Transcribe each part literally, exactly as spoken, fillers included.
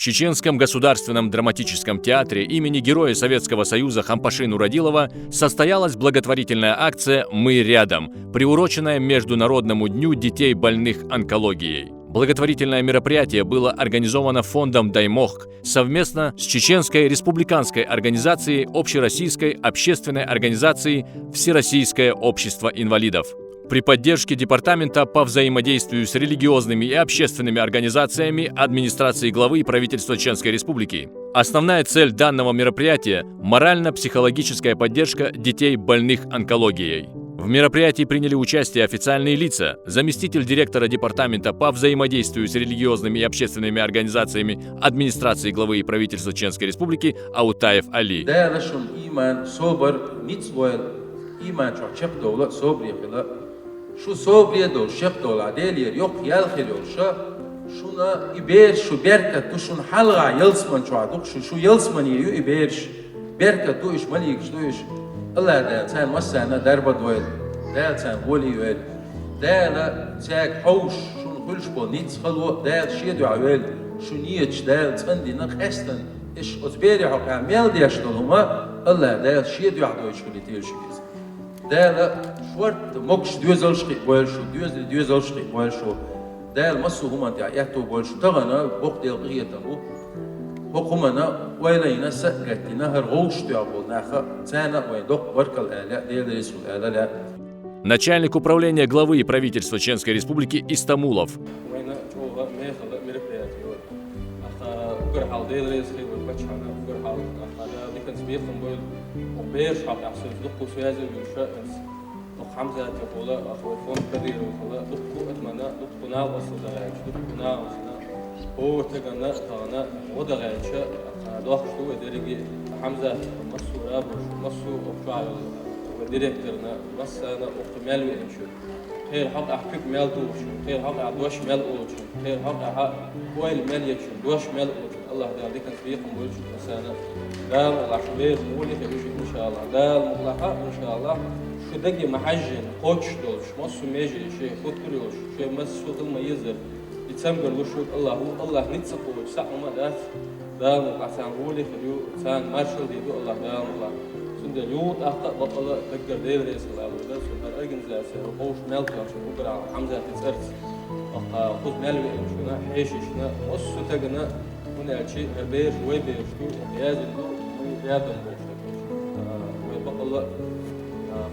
Чеченском государственном драматическом театре имени Героя Советского Союза Хампаши Нуродилова состоялась благотворительная акция «Мы рядом», приуроченная Международному дню детей, больных онкологией. Благотворительное мероприятие было организовано фондом «Даймохк» совместно с Чеченской республиканской организацией Общероссийской общественной организации «Всероссийское общество инвалидов» при поддержке Департамента по взаимодействию с религиозными и общественными организациями администрации главы и правительства Чеченской Республики. Основная цель данного мероприятия — морально-психологическая поддержка детей, больных онкологией. В мероприятии приняли участие официальные лица: заместитель директора Департамента по взаимодействию с религиозными и общественными организациями администрации главы и правительства Чеченской Республики Аутаев Али. Дала шун иман, собар, ницкъ лойла, иман чу чекхдовла, собаре хила. Шу собаре долаш, чекхдолаш, Делера йоккха ял хир йолаш, шуна и бераш шу беркат ду, шун хьалха ялсмала чу ду, шу, шу ялсмале ю и бераш. Беркат ду уж, маликаш ду уж. АллахӀ Дала царна массанена дарба дойла, Дала царна гӀоле йойла. Дала цаьрга хьовш шун хуьлуш бола ницкъ, хало Дала шен дуьхьа йойла, шун нийяташ Дала цӀандина, къаьстина, уж оцу берийн хьокъехь мел деш долу хӀума АллахӀ Дала шен дуьхьа дойтуш хилийта йойла шуьга иза. Дала шортта могуш доьзалш кхиа бойла шу, доьзале доьзалш кхиа бойла шу. Дала массо а хӀуманна тӀехь аьтто бойла шу. Тахана боккъал къинхетам бу. ХӀокху хӀуманна ойла йина, са а гатдина, хӀара гӀовшах тоьхна болу нах а, царна а вайн доккха баркалла ала лаьа, Дела реза хуьлда ала лаьа. Начальник управления главы и правительства Чеченской Республики Истамулов. Вайна чӀогӀа мехала мероприятие ю. Аха, уггар хьалха Дела реза хуьлда вайн паччахьна, уггар хьалха, аха, Дала диканца бекхам бойла. Оха бераш хьалха ахь соьца дуккха связь йолуш, оха Хьамзатехула, аха, вай фонд Кадыровхула, дуккха а адамна, дуккха а накъосталла дагӀаьлча, дуккха а накъосталла, хӀора стагана, тахана гӀо дагӀаьлча, аха, дохкуш ду вай дерриге а Хьамзатехула, массо а рабочий, массо а оха чохь йолу вай директорна, массарна, оха мел веанчу. Кхеран хьокъехь куьг мел тухучун, кхеран хьокъехь дош мел олучун, кхеран хьокъехь ойла мел ечун, дош мел олучун АллахӀ Дала диканца бекхам бойла шуна массарна. Дала мукъалахь, шу бераш гӀоле хир ю шуна, иншааллахӀ. Дала мукъалахь, иншааллахӀ, шу даге ма-хьаьжжина, кхочуш долуш, массо а меже шайн хӀуттур йолуш, шайн массо а хила ма-еззара, и цамгар луш верг АллахӀ ву, АллахӀ ницкъ ца кхочу цхьа а хӀума дац. Дала мукъалахь, царна гӀоле хир ю, царна маршалла дийр ду АллахӀ Дала мукъалахь. Цундела юха тӀаккха а бакъала даггара Дела реза хуьлда ала вай, шу хӀара организаци, хӀара къовсам мел тоьхначу уггар хьалха Хьамзатан цӀарца. Аха, кхуза мел веанчунна, хьешашна, массо а стагана, хӀунда аьлча хӀара бераш вай бераш ду, яздина ду, вай рядом болуш дерг. А, вай бакъала,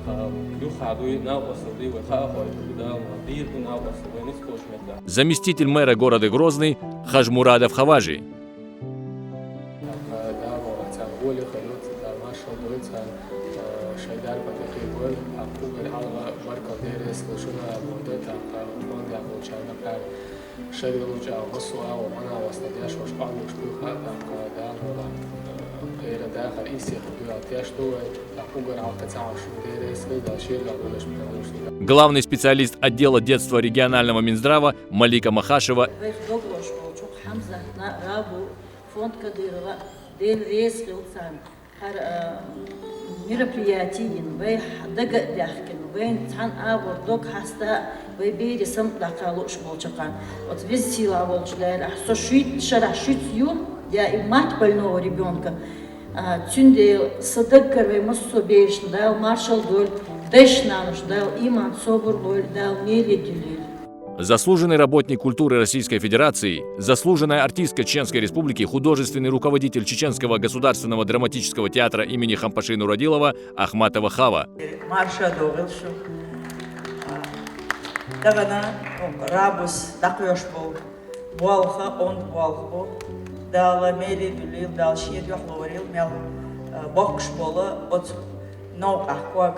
а, юххехь дуй, накъосталла дуй, вай хаа хой ду, Дала мукъалахь, дийр ду накъосталла, вай ницкъ кхочу меттехь. Заместитель мэра города Грозный Хажмурадов Хаважи. ТӀаккха Дала мукъалахь, царна гӀоле хир ю, Дала маршалла дойла царна, а, шайн дарба тӀекхийбойла, тӀаккха уггар хьалха баркалла, Дела реза хуьлда шуна бохург ду, тӀаккха фондехь болчарна кхара шайн гӀуллакх чӀогӀа массо а агӀор, накъосталла деш, вайша къахьоьгуш буй хаьа, тӀаккха Дала мукъалахь, а, кхеран дахар ийсте хир ду аьлла тешна ду вай, тӀаккха уггар хьалха ца Ӏаш шуна Дела реза хуьлда, Дала шен дуьхьа дойла шу, Дала луш ду. Главный специалист отдела детства регионального Минздрава Малика Махашева. Вайх дог лозуш волчу Хьамзатна, Рабу, фонд Кадырова, Дела реза хуьлда царна. ХӀара, а, мероприятие йина, вай дага а даьхкина, вайна цхьана агӀор дог хьаста а, вай берийн самукъадаккха лууш болчу хенахь. Оцу веза сийлахь волчу Дала, ахь со шуьйца шарахь шуьца ю, я и мать больного ребёнка. А, цундела сан даггара вай массо а берашна Дала маршалла дойла, дайшна-наношна Дала иман, собар лойла, Дала меле дуьлийла. Заслуженный работник культуры Российской Федерации, заслуженная артистка Чеченской Республики, художественный руководитель Чеченского государственного драматического театра имени Хампаши Нуродилова Ахматова Хава. Марша догӀийла шу. Тахана Рабус дӀакхоьхьуш болу болх, онда болх бу. Дала меле дуьлийла, Дала шен дуьхьа лорийла мел, а, боккхуш болу оцу новкъахь ког.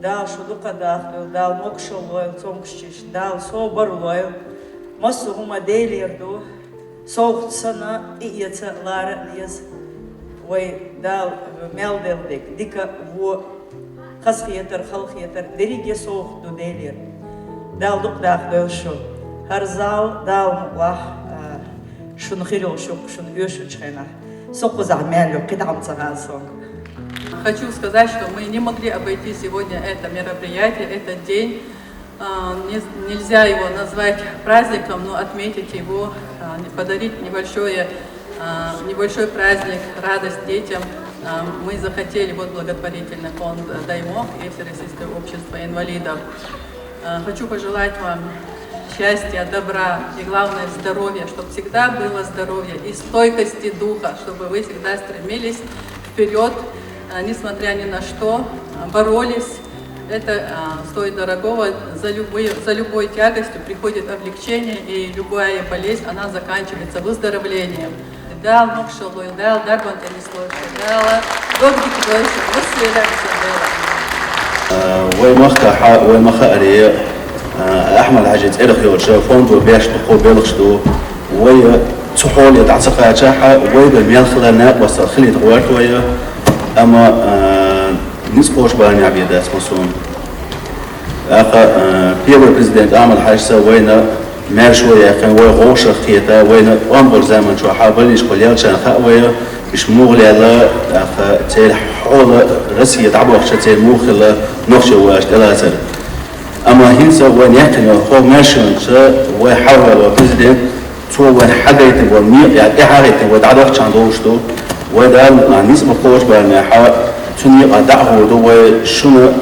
Дала шу дукха даха дойла, Дала могушалла лойла цомгушчешна, Дала собар лойла. Массо а хӀума Делера ду, совгӀат санна, тӀеэца а, лара а деза. Вай Дала мел делла дерг дика а, вон а, хазахетар, халахетар, дерриге а совгӀат ду Делера. Дала дукха даха дойла шу. ХӀара зал, Дала мукъалахь, а, шуна хир йолуш ю-кх, шуна оьшучу хенахь. Со кхузахь мел ю, кхидӀа хӀума ца хаьа суна. Хочу сказать, что мы не могли обойти сегодня это мероприятие, этот день. А, не-, нельзя его назвать праздником, но отметить его, а, не-, подарить небольшое А, небольшой праздник, радость детям. А, мы захотели, вот благотворительный фонд «Даймок» и Всероссийское общество инвалидов. А, хочу пожелать вам счастья, добра и, главное, здоровья, чтобы всегда было здоровье и стойкости духа, чтобы вы всегда стремились вперед, а, несмотря ни на что, а, боролись. Это, а, стоит дорогого. За любые, за любой тягостью приходит облегчение, и любая болезнь, она заканчивается выздоровлением. Дала могуш йойла, Дала дарбан тӀе нисло йойла, Дала догдика дойла, вассалагӀа Дала. Э, вай махкахьа, вай махкаре, э, Ахьмад-Хьажий цӀерах йолча фондо беш дукха белхаш ду. Вай цу хьоле дӀа ца кхаьчахьа, вайга мел хилар накъостал хилийта гӀерт вай, амма, э, ницкъ кхочу барамехь бен дац массо а. ТӀаккха, э, первый президент Ахьмад-Хьажас вайна маьрша яьккхина, вай гӀовшах кхета, вайна къоамбар заман чохьа больничкахула леллачарна хаьа вай, уьш муха лелла, тӀаккха церан хьола Россе дӀабохча церан муха хилла нохчий ваш тӀелацар. Амма хӀинца вай некъина хӀо маьршонца вай хьалхаваьлла президент, цо вайна хьагайтина вай некъа тӀехьагӀайтина вай дӀадахчан долуш ду. Вай Дала мукъана ницкъ ма кхочу барамехьа, цу некъа дӀа а гӀур ду вай, шуна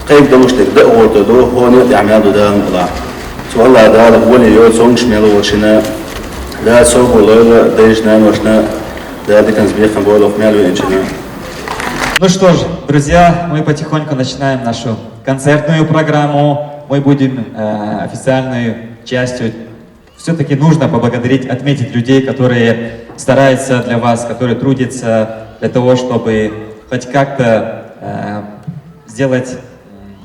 кхайкадалуш дерг дан а гӀур ду, хӀо некъа тӀехь мел ду Дала мукъалахь. Цу АллахӀ Дала гӀоле йо цомгуш мел волчунна, Дала совгӀа лойла дайшна, наношна, Дала диканца бекхам бойла мел веанчунна. Ну что ж, друзья, мы потихоньку начинаем нашу концертную программу. Мы будем, э, официальную частью. Все-таки нужно поблагодарить, отметить людей, которые стараются для вас, которые трудятся для того, чтобы хоть как-то, э, сделать, м,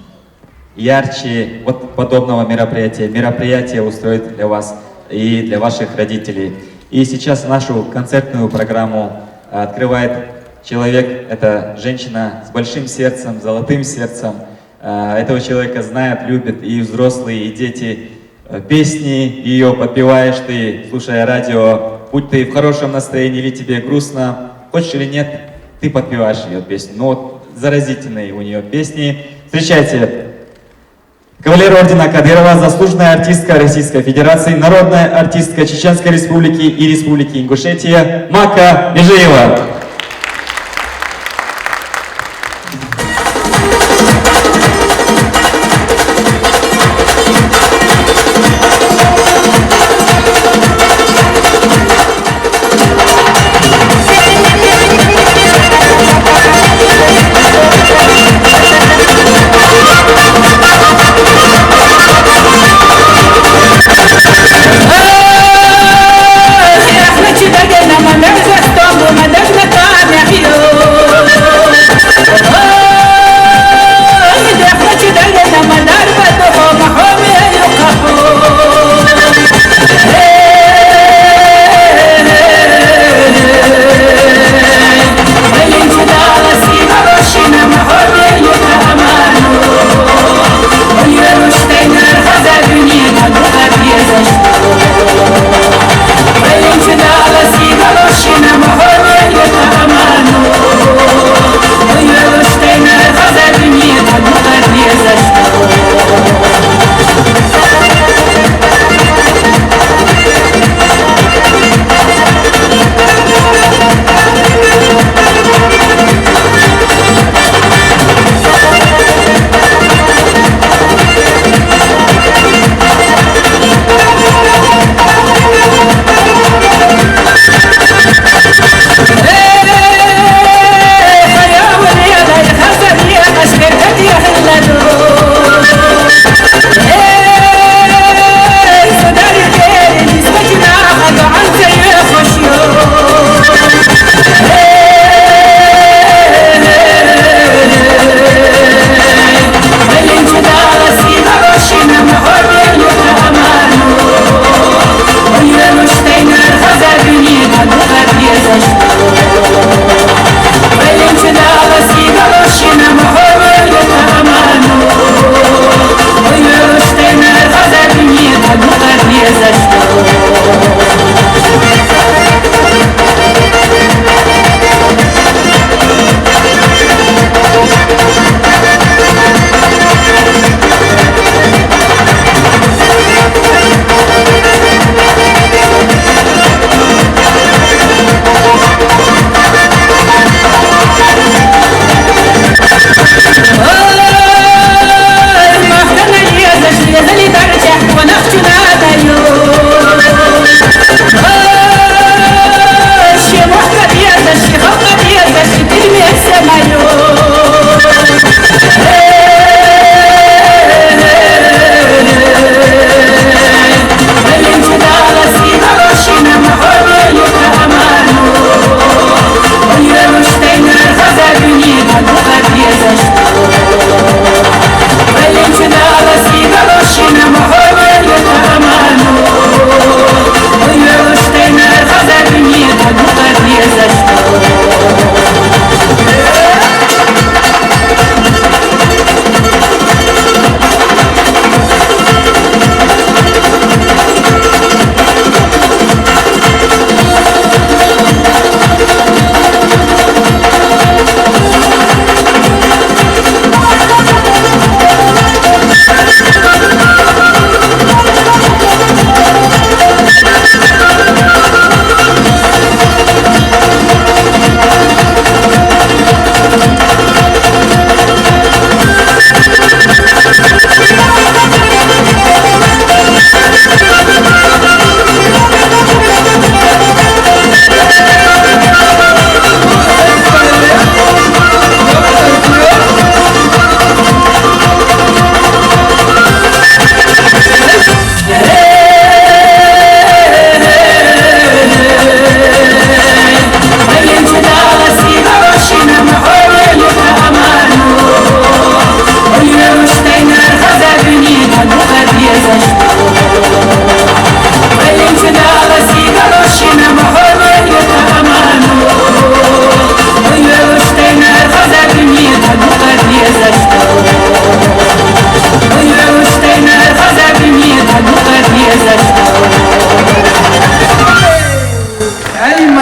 ярче вот подобного мероприятия, мероприятия устроить для вас и для ваших родителей. И сейчас нашу концертную программу, э, открывает человек, это женщина с большим сердцем, золотым сердцем. Э, этого человека знают, любят и взрослые, и дети. Э, песни её подпеваешь ты, слушая радио, будь ты в хорошем настроении или тебе грустно, хочешь или нет, ты подпеваешь её песню. Ну вот, заразительные у неё песни. Встречайте. Кавалер ордена Кадырова, заслуженная артистка Российской Федерации, народная артистка Чеченской Республики и Республики Ингушетия Мака Межиева.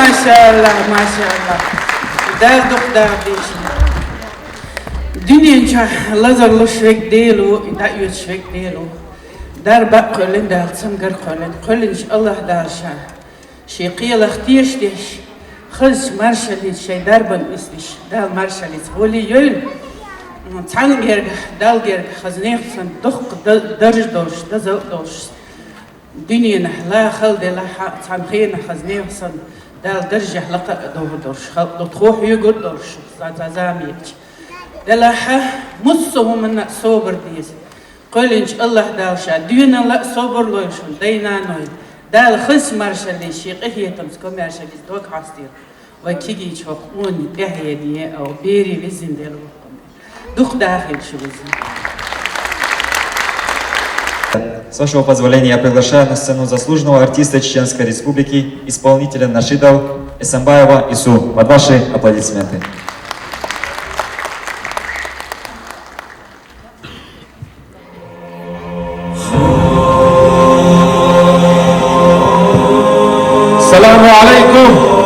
Машааллахь, машааллахь. Дала дукха даха дийша. Дуьнен чу лазар луш верг Дела ву, и дӀаоьцуш верг Дела ву. Дарба а кхоьллина Дала, цамгар а кхоьллина, кхоьллинчу АллахӀ Дала Ша шен кхелах тешаш деш, хазачу маршаллица шайн дарбанна нисдеш, Дала маршаллица гӀоле йойла. Цхьана герга, Далла герга хаза нехан санна дуккха да-, дарж долуш, дозалла долуш, дуьненахь ла хала делахь а, цхьана хенахь хаза нехан санна Дала даржехь лакха а догӀур долуш, халкъ ду тхо хьоьгур долуш, цхьа-цхьа зама еча. Делахь а, массо а хӀуманна а собар деза. Кхоьллинчу АллахӀ Дала Ша доьналла а собар лойла шун дай-наной. Дала хазачу маршаллица шен къинхетамца, комаьршаллица дог хьастийла. Вай кегийчу хӀокху къоне тӀаьхьенене а, берийн везина Дела ву хӀокху къоне. Дукха дахийла шу, везина. С вашего позволения, я приглашаю на сцену заслуженного артиста Чеченской Республики, исполнителя нашидов Эсамбаева Ису. Под ваши аплодисменты. السلام عليكم.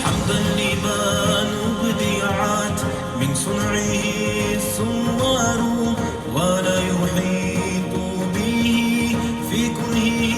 حمدا لمن أبدعت من صنعه الصور، ولا يحيط به في كنهه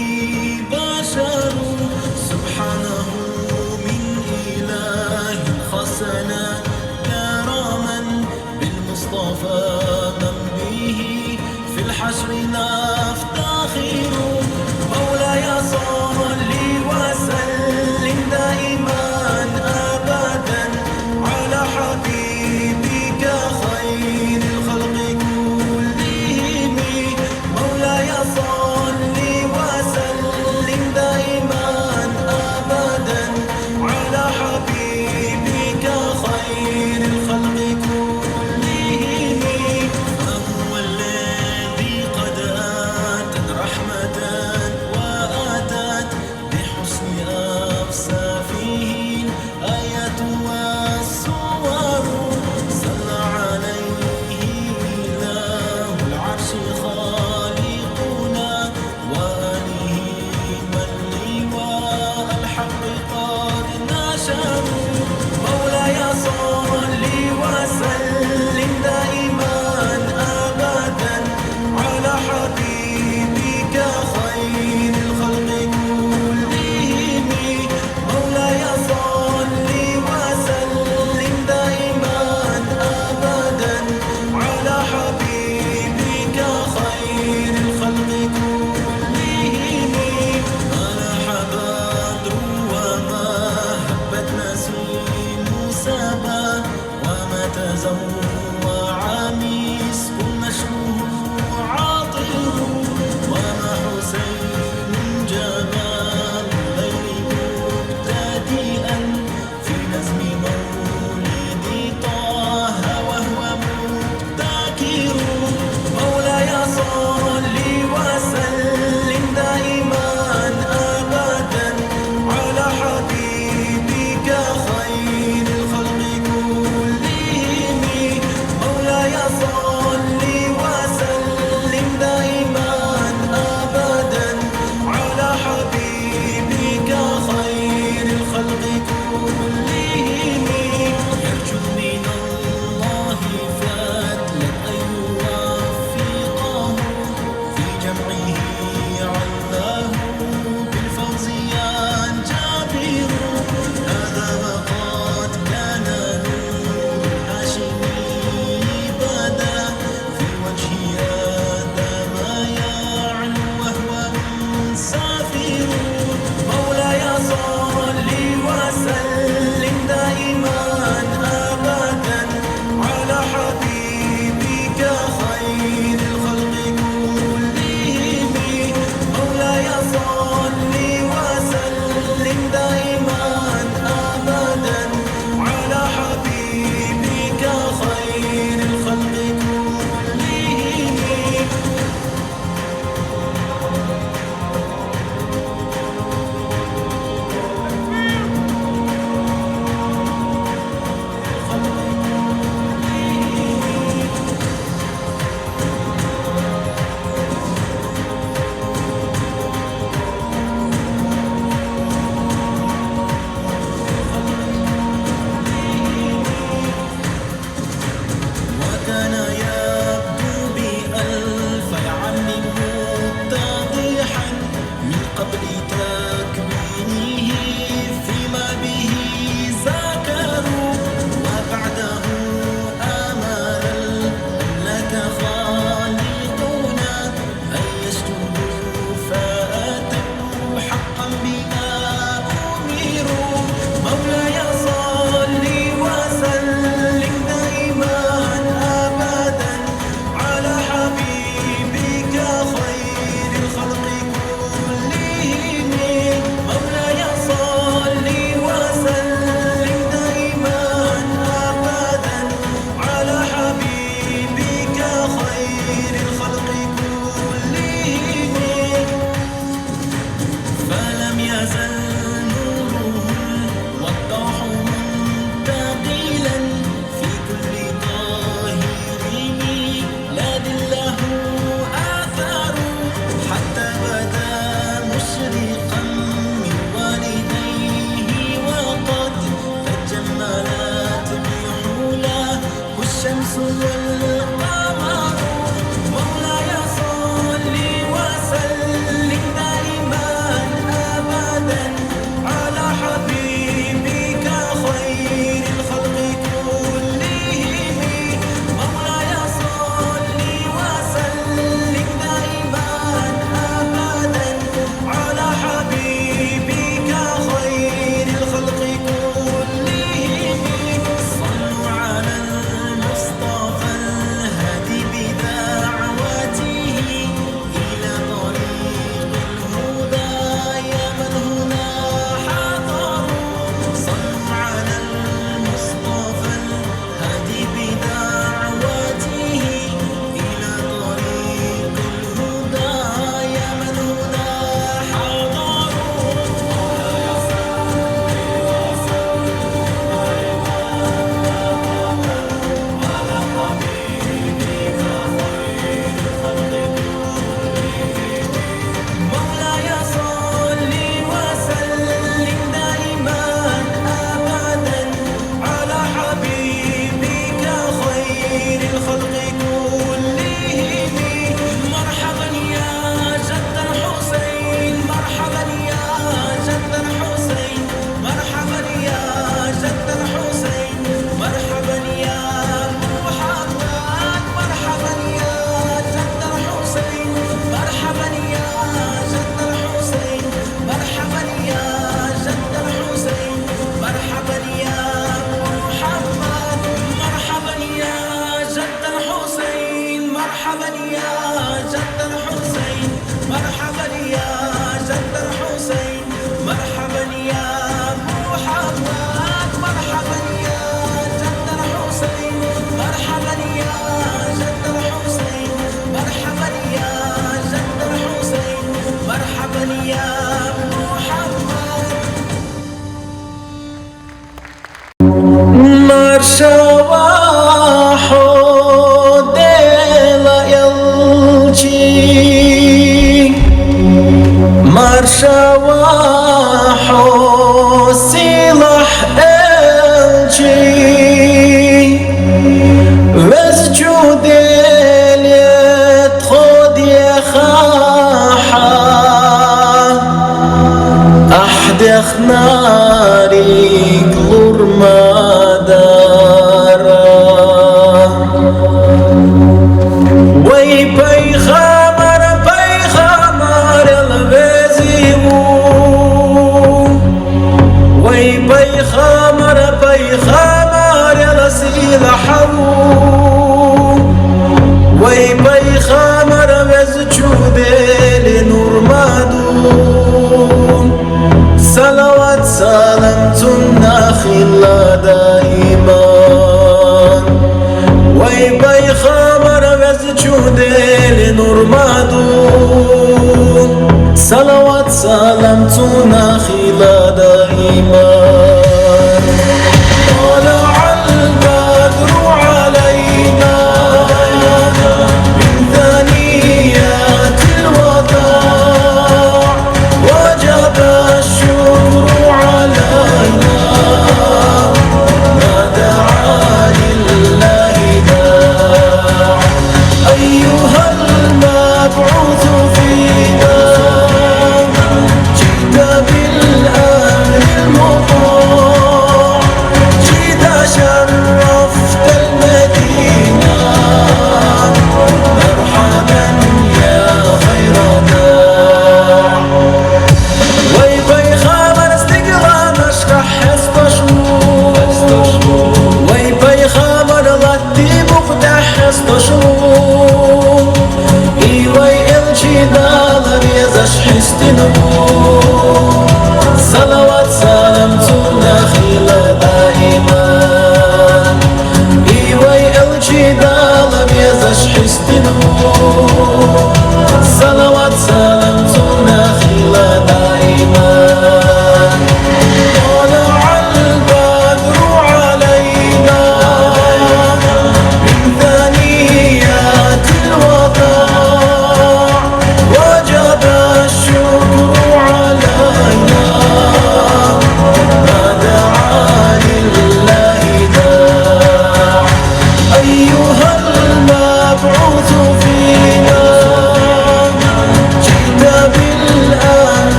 مشرقا من والديه وقد تجملت بعلاه الشمس والقمر. مولاي صل وسلم دائما أبدا على حبيبك خير الخلق كلهم. مولاي صل وسلم دائما أبدا على حبيبك خير الخلق كلهم. صلوا على المصطفى الهادي بدعوته إلى طريق الهدى يا من هنا حضروا. صلوا على المصطفى الهادي بدعوته إلى طريق الهدى يا من هنا حضروا. مولاي صل وسلم دائما أبدا على حبيبك خير الخلق كلهم. مرحبا يا جد الحسين، مرحبا يا جد الحسين، مرحبا يا جد الحسين، مرحبا يا محمد، مرحبا يا جد الحسين، مرحبا يا جد الحسين، مرحبا يا جد الحسين، مرحبا يا محمد، مرحبا يا جد الحسين، مرحبا يا جد الحسين، مرحبا يا جد الحسين، مرحبا يا محمد، مرحبا يا جد الحسين، مرحبا يا جد الحسين، مرحبا يا جد الحسين، مرحبا يا محمد. Маршава хьо, Даьла элчи, маршава хьо, сийлахь элчи, Везачу Деле тхо дехахьа, ахь дехнариг лур ма дара. Вай пайхамар пайхамарел везаш ва, вай пайхамар пайхамарел сийлахь ва, вай пайхамар Везачу Деле нур ма ду. Салават салам цунна хила даиман. Вай пайхамар Везачу Деле нур ма ду. Салават салам цунна хила даиман. طلع البدر علينا من ثنيات الوداع وجب الشكر علينا ما دعا لله داع. أيها المبعوث فينا جئت بالأمر المطاع، جئت شرفت المدينة، مرحبا يا خير داع. Вай пайхамар стигаланаш къахьестош ва, вай пайхамар латта букъ тӀа хьестош ва, и вай элчи Дала везаш хьистина ва. Салават салам цунна хила даиман. И вай элчи Дала везаш хьистина ва. Салават салам цунна хила даиман. طلع البدر علينا من ثنيات الوداع وجب الشكر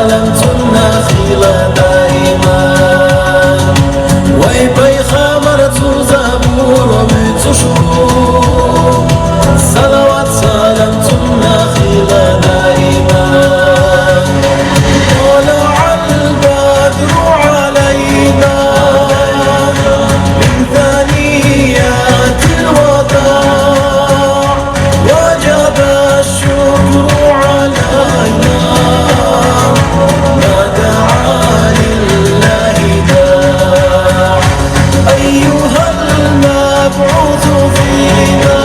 Цунна хила даиман. Вай пайхамар цу забуро вуьйцуш ву. Салават салам цунна хила даиман. طلع البدر علينا من ثنيات الوداع. وجب الشكر علينا ما دعا لله داع. أيها المبعوث فينا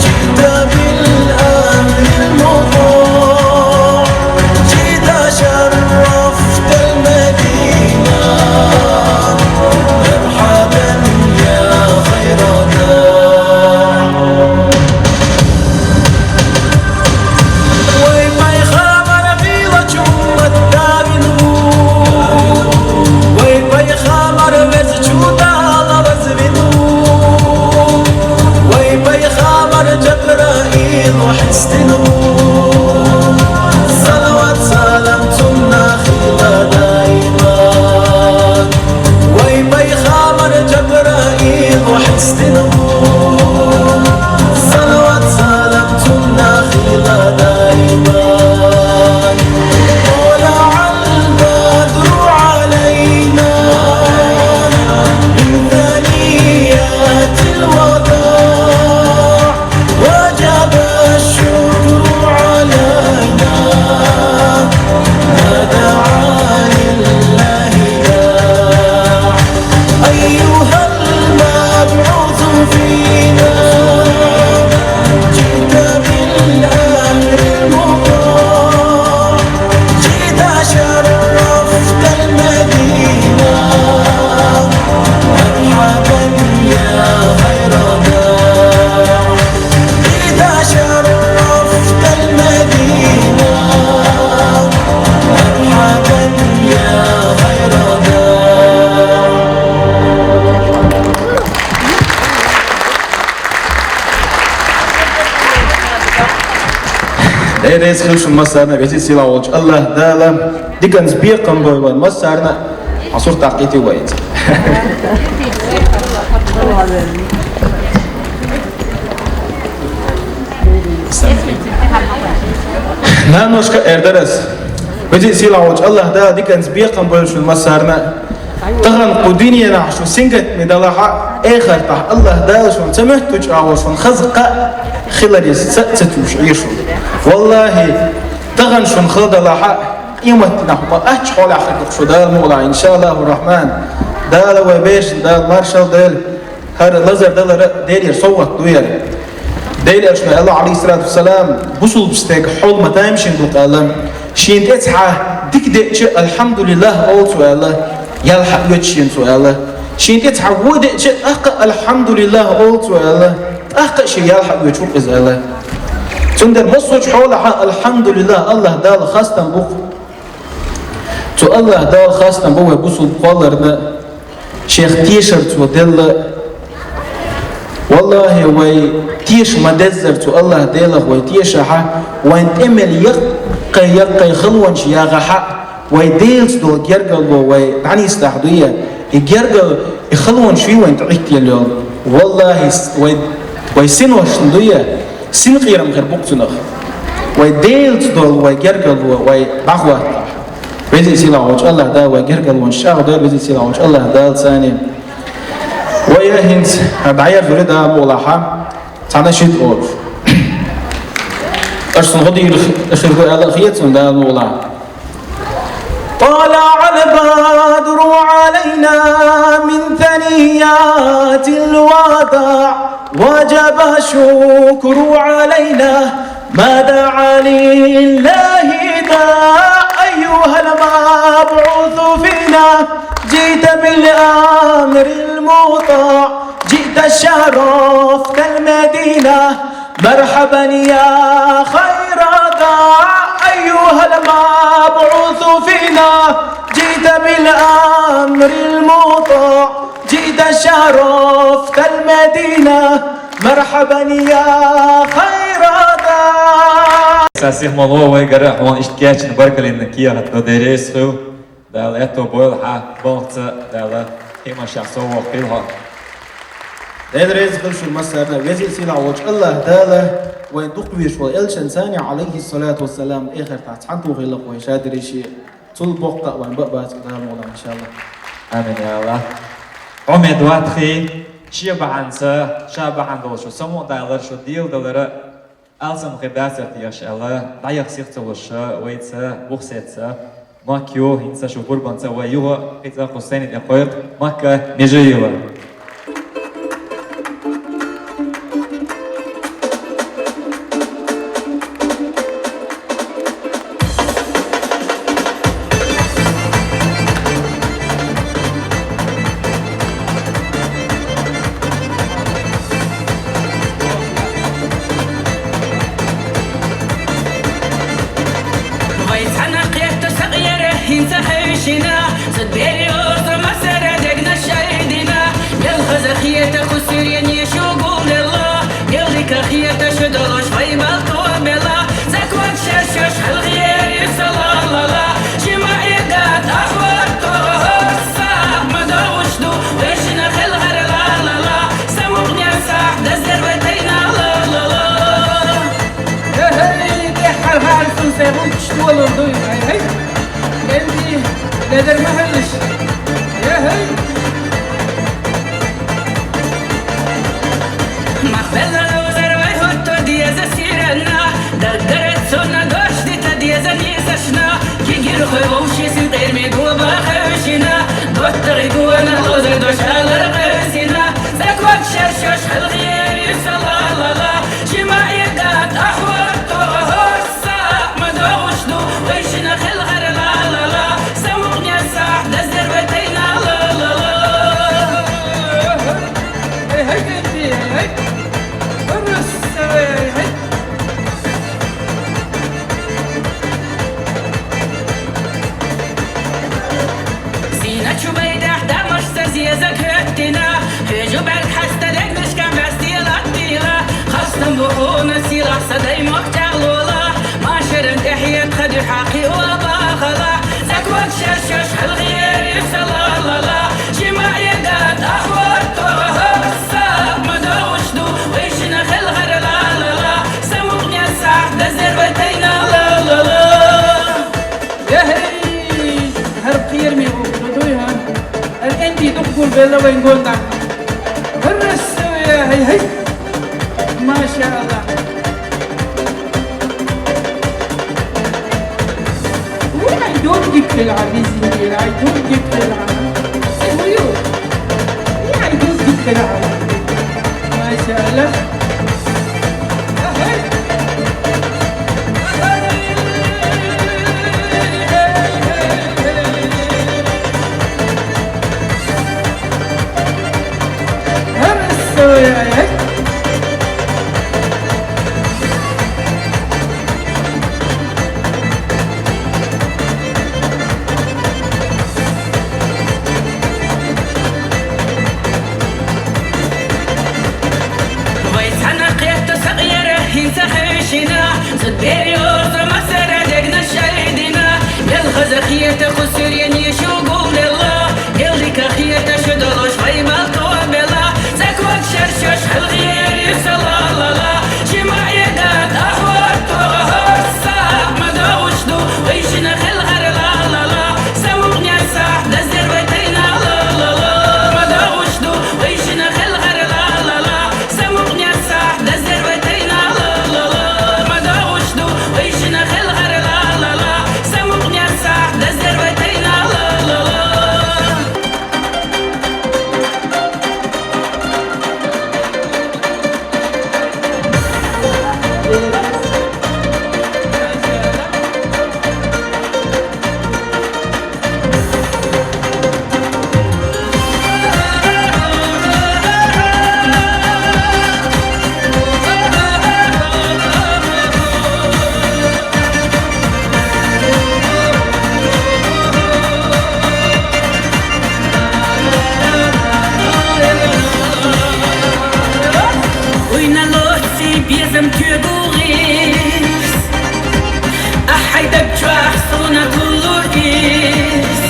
جئت بالأمر المطاع. جئت شرفت المدينة. مرحبا يا خير داع. Вай пайхамар хилачу уммат дагӀвинву. Вай пайхамар везачу Дала вазвинву. Вай пайхамар Жабраил хьестинву. Салават салам цунна хила даиман. Вай пайхамар Жабраил хьестинву. Салават салам цунна хила даиман. طلع البدر علينا من ثنيات الوداع. وجب الشكر علينا ما دعا لله داع. أيها المبعوث فينا جئت بالأمر المطاع. جئت شرفت المدينة. مرحبا يا خير داع. إذا شرفت المدينة، مرحبا يا خير داع. Эй, рес хилшун массарна, веза сила волчу Аллах Дала диканца бекхам бойла массарна. Хьан сурт даккхийти вайца. Наношка эрдарас. Веза сила волчу Аллах Дала диканца бекхам бойла шун массарна. Тахана кху дуьненахь шу сингаттаме далахьа, эхартахь Аллах Дала шун ца моьттучу агӀор шун хаза кхаъ хиларца ца, ца туьйш Ӏийр шу. Валлахи, тахана шун хала далахьа, къематдийнахь ма ачча хьолехь хир ду шу Дала мукъалахь, иншааллаху рахман. Дала вай берашна Дала маршалла дойла. ХӀара лазар далара Делера совгӀат ду яра. Делан Элчано аьлла, Ӏалайхиссалату вассалам, бусулба стеган хьол ма тайма шен ду аьлла. Шен тӀе цхьа дика деъча, алхьамдулиллах олу цо аьлла, ял хьаоьцу шена цо аьлла. Шен тӀе цхьа вон деъча, тӀаккха алхьамдулиллах олу цо аьлла, тӀаккха а шен ял хьаоьцуш ву иза аьлла. Цундела массочу хьолахьа алхьамдулиллах, Аллах Дала хастам бу-кх. Цу Аллах Дала хастам бу вай бусулба кхолларна, шех тешар цо делла. Валлахи, вай теша ма-деззара цу Аллах Делах вай тешахьа, вайн тӀе мел яккхий-яккхий халонаш ягӀахьа, вай Делаца долу гергарло вай дӀанисдахь дуй, и гергал, и халонаш вий вайн тӀе Ӏиттаелла йолу. Валлахи, с-, вай, вай синошна дуй, синкъерам хир бу-кх цунах. Вай Делаца долу вай гергарло вай дӀахӀоттахь. Веза сила волчу Аллах Дала вай гергарлонаш чӀагӀдойла, веза сила волчу Аллах Дала царна. Вай хӀинца дӀаерзур ю Дала мукъалахьа, цхьана шийтта олуш. Аша цунна гӀо дийр хир ду аьлла а хета цунна Дала мукъалахьа. طلع البدر علينا من ثنيات الوداع، وجب الشكر علينا ما دعا لله داع. أيها المبعوث فينا، جئت بالأمر المطاع، جئت شرفت المدينة، مرحبا يا خير داع. أيها المبعوث فينا، جئت بالأمر المطاع، جئت شرفت المدينة، مرحبا يا خير داع. Са сих мало вайгара хьона иштта кечна баркаллина кехат до дерес хив. Дала аьттув бойла хьа, балхаца Дала химашах со вохкийла хьо. Дела реза хила шуна массарна, веза сийлахь волчу Аллах Дала вайн дукха везаш волу элчан цани, алейхиссалату вассалам, эхартахь цхьаьна тухийла вай шадерриге, цул боккха а вайн бакъбацкъа Дала мукъ лахь, иншаллах. Амин, я Аллах. Хьо мед ватхий, шен бахьанца, ша бахьана долуш шу самукъадалар, шу дийла далара, алсам хир дацара теша аьлла, дӀаяха сих ца луш, вайца, бухсетца, Макка ю, хӀинца шу гурбанца вай юха, кхин цкъа кху сцени тӀе кхойкху Макка Межиева. Вай цхьаьна кхетта сакъера хӀинца хевшина, цу берриоза масара дегна шайдина, мел хаза хета кхуьссуьренеша гулделла, мел дика хета шу долуш вай балто белла, закон шершош хьалхери салалала, шима и гад ахвар тохоса, ма догӀуш ду, вешина хелхар лалала, самукънеса, дазер вай тайна лалала. ХӀей, тӀеххьара хӀара суна сайн гӀуллакхаш толур ду, хӀей, хӀей. Кенди, ледар ма хӀаллаш. Я хӀей. Мах белла ловзар вай хӀотто деза сиранна, даггара цунна дош дита деза нийсашна, кигирхой вовши син къерми губа хевшина, доттагӀи гуна ловзар дош алар къевсина, закон шершош хьалхери салалала, шима и гад ахвар тохоса, ма догӀуш ду, вешина хелхар лалала, самукънеса, дазер вай тайна лалала. Эй, хӀей, генди, эй, хӀей. Урус, эй, хӀей. Зина чу байдахь дамаш ца зеза коьттина, хьоьжу бӀаьрг хьаста дегнашка бӀаьсте латтийла, хастам бу хьуна сийлахь сан дай мохк чӀагӀлола, машаран тӀехье тха дуьхьа кхио бахала, закон шершош хьалхери салалала, шима и гад ахвар тохоса, ма догӀуш ду, вешина хелхар лалала, самукънеса, дазер вай тайна лалала. Я хӀей, хӀара кхераме гӀуллакх ду дуй, хӀа? ХӀара кӀентий дукха гулбелла вайн гондахь. ХӀара аса, я хӀей, хӀей. Маша Аллах. Уй, ай, дон гиппелгӀа, бизингера, ай, дон гиппелгӀа. Ай, уй, уй. Ай, дон гиппелгӀа. Маша Аллах. Вай Чохь суна кулу из,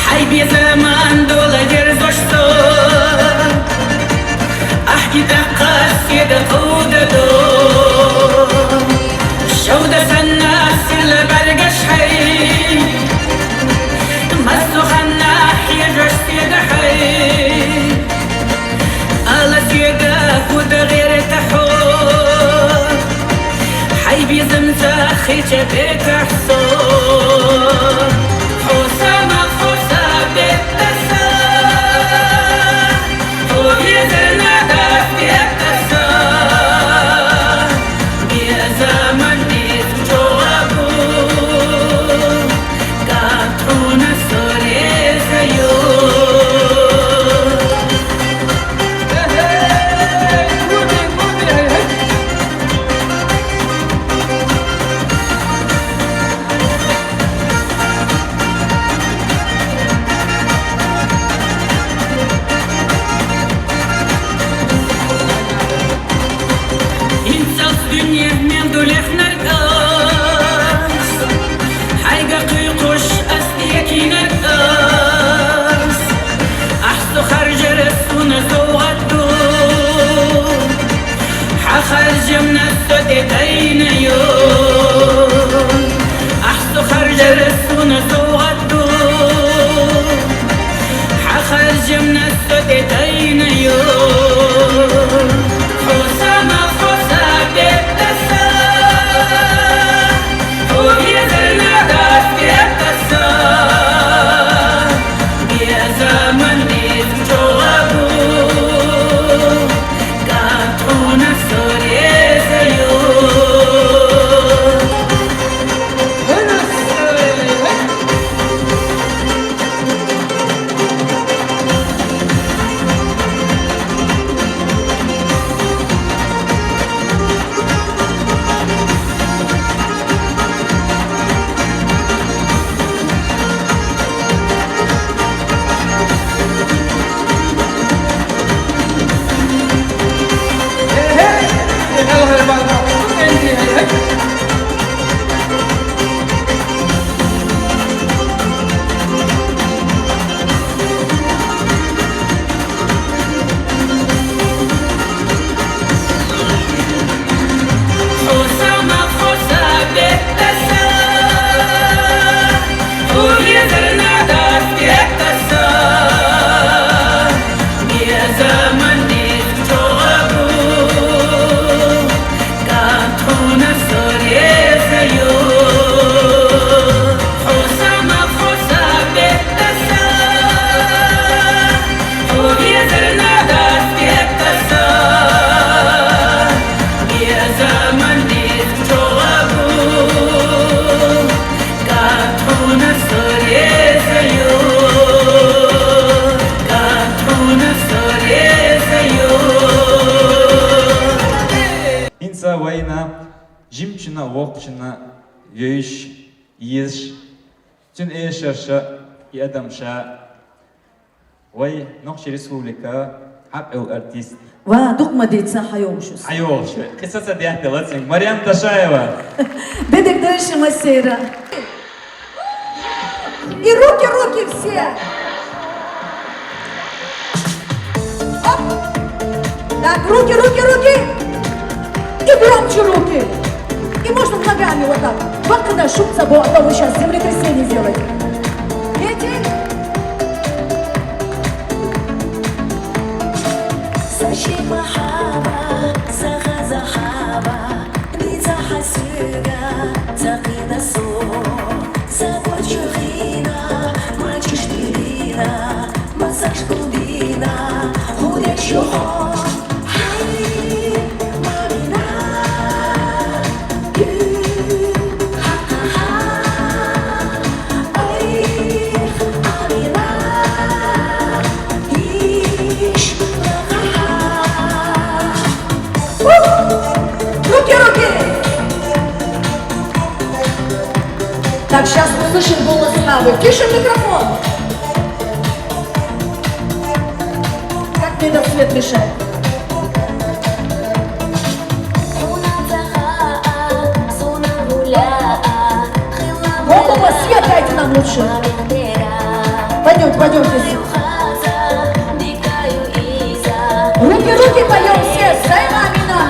хьай безаман дола ерзош со. Ахьи тӀаккха седа кховдадо. Шовда санна сирла бӀаргаш хьай, массо ханна хьежаш седа хьай. Ала седа хӀуда гӀерта хьо, хьай безамца хеча бетахь со. Хьо сама, хьо са бетта са, хьо везар надас бетта са. Безаман из чӀогӀа бу, катруна со реза ю. ИнцӀалц дуьне мел ду лехнарг ас, хьайга кхуьйкхуш ас декинарг ас. Ахь со харжар суна совгӀат ду, хьан харжамна со тӀе тайна ю. Ахь со харжар суна совгӀат ду, хьан харжамна со тӀе тайна ю. Хьо сама, хьо са бетта са, хьо везар надас бетта са. Безаман из чӀогӀа бу, катруна со реза ю. ХӀинца вайна жимачунна, воккхачунна вевзаш, езаш, цуьнан эшарша и адам ша, вай Нохчийн Республика хьакъ йолу артист. Ва, дукха ма дийца, хьан йогӀуш ю? Хьан йогӀуш ю? Кхин са ца дехкала цуьнга. Марьям Ташаева. Бедерг дайша массеран. И руки, руки все. Оп. Так, руки, руки, руки. И громче руки. И можно ногами вот так. Бакана шумца бо, а то вы сейчас землетрясение сделаете. Дети. Саши махаба, саха захаба, бица хасуга, закина со, сабочухина, мачиштирина, масашкудина, худешухон. Руки, руки! Так, сейчас услышим голос Хавы. Тише микрофон! Как мне этот свет мешает? Суна цагъа, суна гӀула, Там лучше. Пойдемте, пойдемте. Руки, руки поем все, взаимообмена.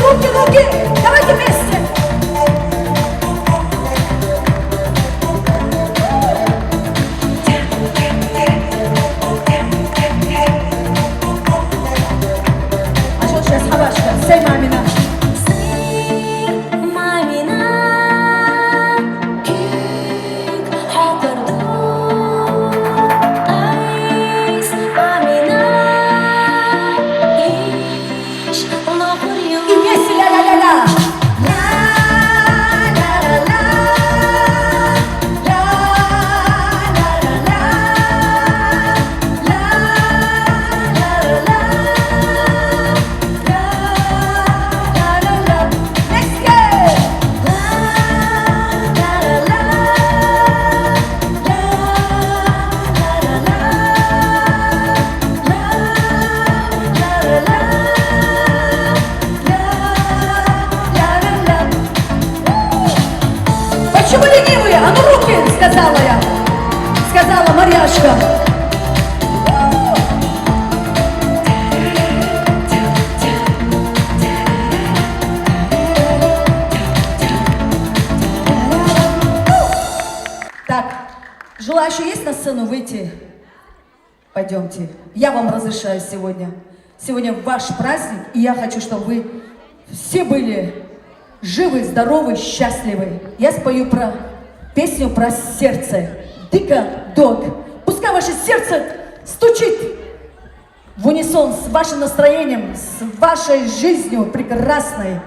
Руки, руки! Давайте вместе! А что сейчас, Хабашка? Сэй мамина. И вместе ля-ля-ля-ля. Почему ленивые? А ну руки, сказала я. Сказала Марьяшка. Так, желающие есть на сцену выйти? Пойдемте. Я вам разрешаю сегодня. Сегодня ваш праздник, и я хочу, чтобы вы все были живы, здоровы, счастливы. Я спою про песню про сердце. Дико дог. Пускай ваше сердце стучит в унисон с вашим настроением, с вашей жизнью прекрасной.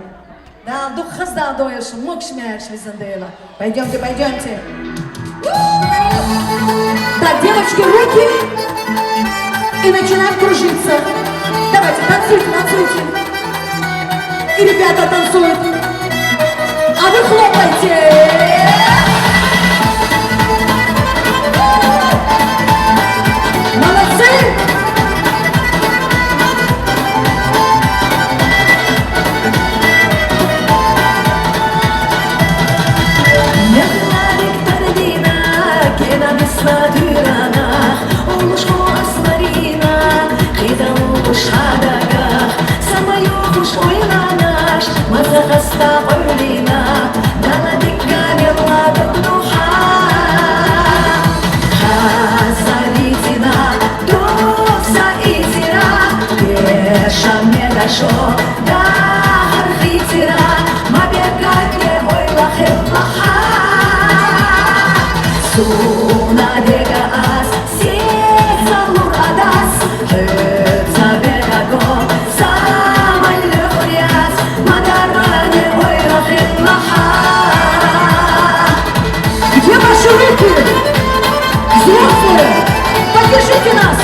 Да, дух хазда доеш, мокшмяш визандела. Пойдемте, пойдемте. Так, девочки, руки. И начинаем кружиться. Давайте, танцуйте, танцуйте. И ребята танцуют. А вы хлопайте. Молодцы! Мехларик тардина, кена бисла дюрана, улушко асмарина, хида улуш хадага, самайо хуш ойланаш, маза хаста ойлина, дала дикка мелла докнуха. Хазаритина, Доса изира, пешамедашо, дахар хитира, ма бегатне ойла хеллаха. Суна дега ас, сецалур адас, хеца бегаго, самай лехуриас, мадаране ойла хеллаха. Где ваши руки? Взрослые, поддержите нас!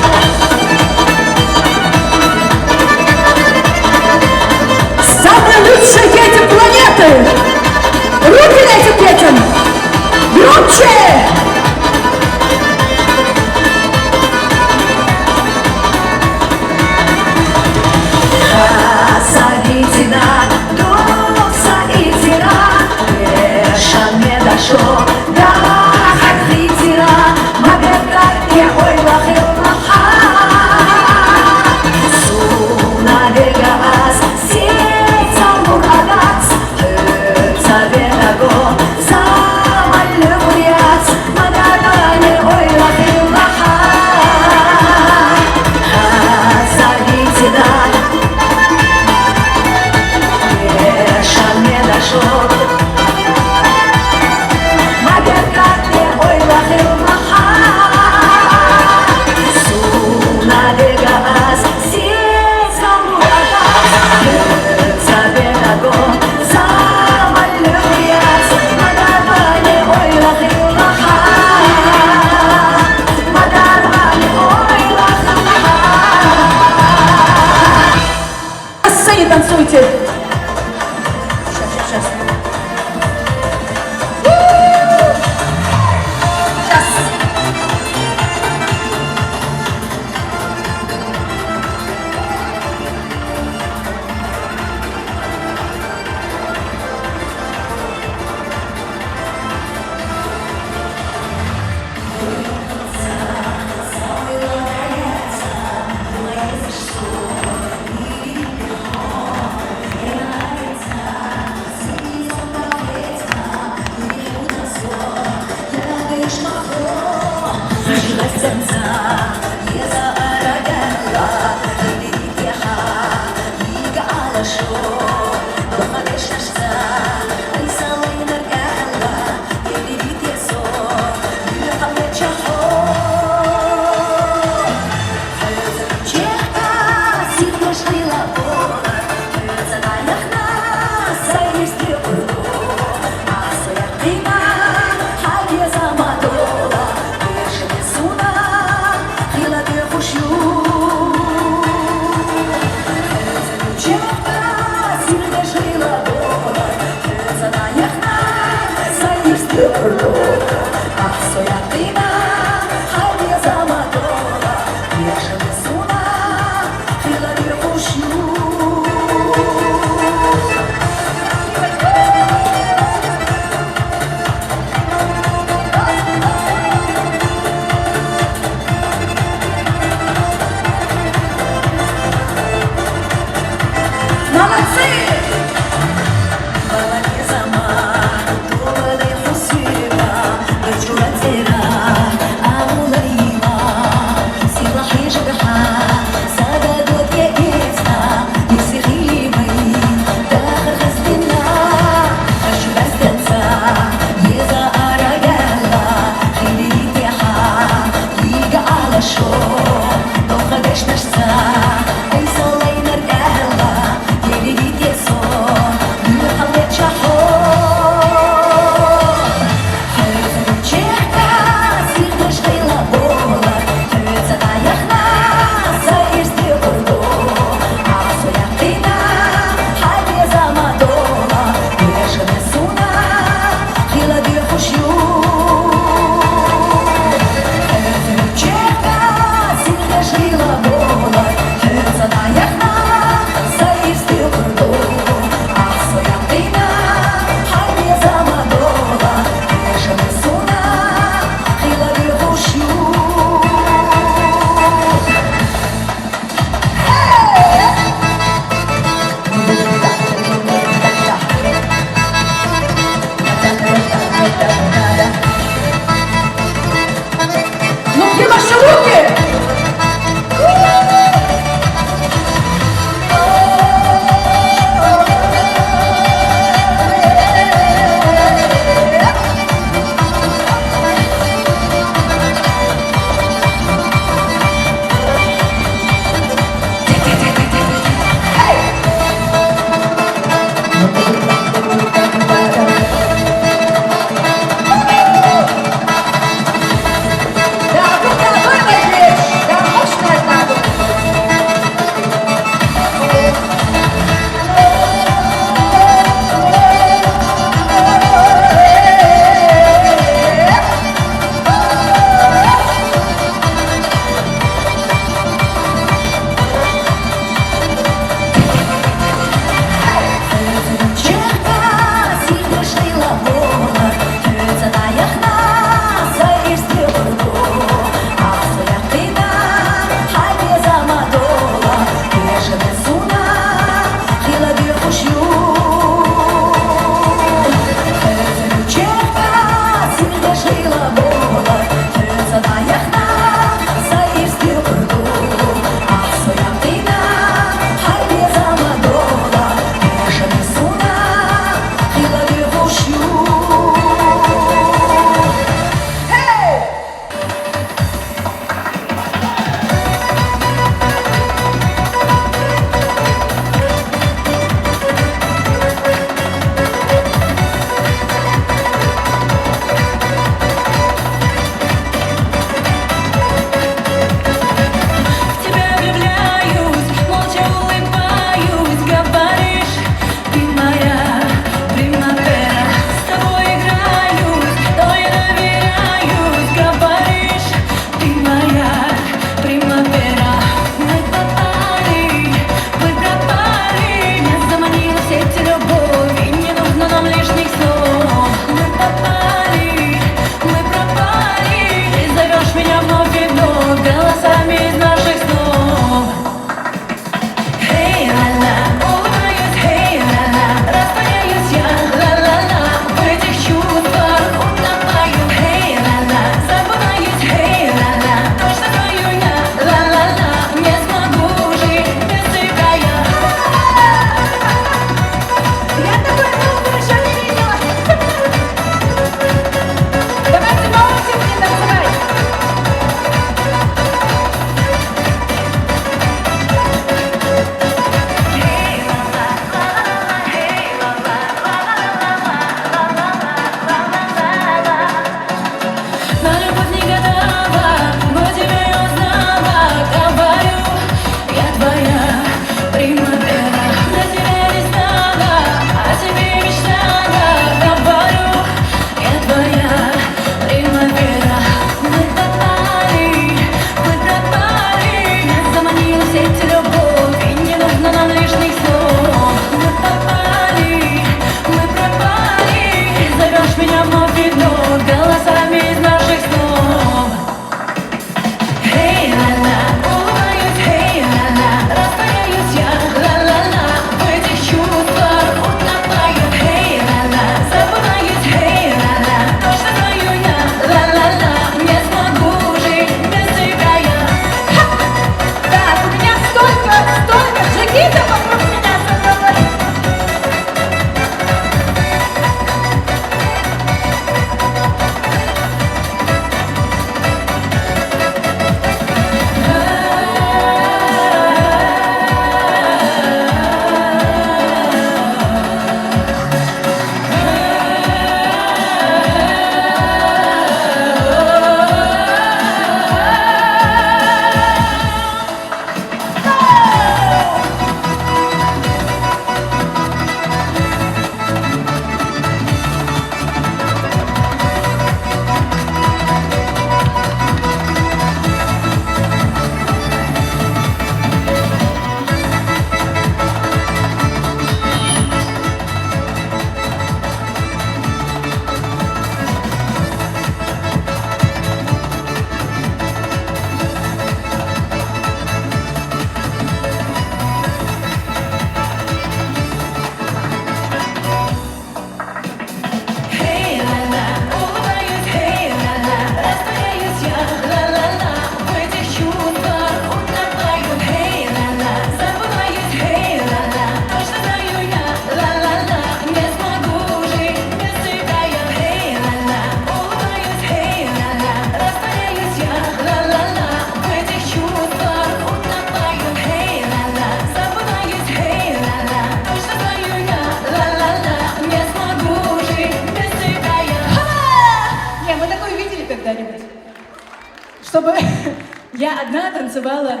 Я одна танцевала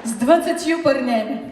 с двадцатью парнями.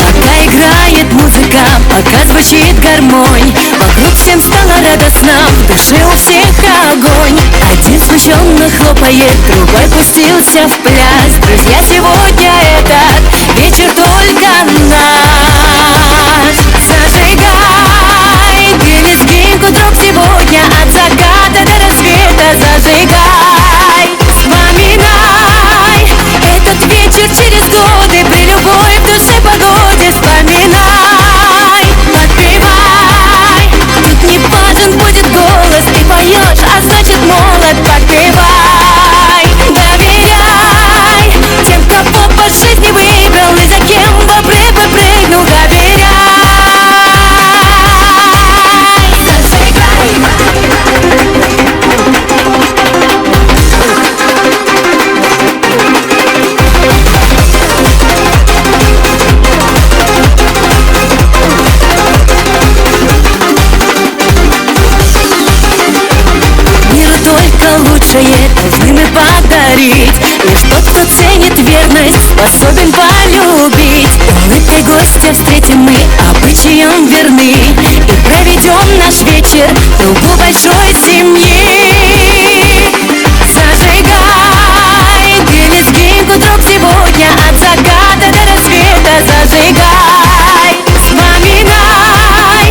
Пока играет музыка, пока звучит гармонь, вокруг всем стало радостно, в душе у всех огонь. Один смущенно хлопает, другой пустился в пляс. Друзья, сегодня этот вечер только наш. Зажигай, ты лезгинку, друг, сегодня от заката до рассвета. Зажигай, вспоминай этот вечер через годы, при любой в душе погоде. Вспоминай, подпевай, тут не важен будет голос. Ты поешь, а значит, молод. Подпевай, доверяй тем, кого по жизни выбрал и за кем в обрыв прыгнул. Доверяй, зажигай. Миру только лучшее должны мы подарить. Лишь тот, кто ценит верность, способен полюбить. Улыбкой гостя встретим мы, обычаям верны, и проведем наш вечер в кругу большой семьи. Зажигай, ты лезгинку, друг, сегодня от заката до рассвета. Зажигай, вспоминай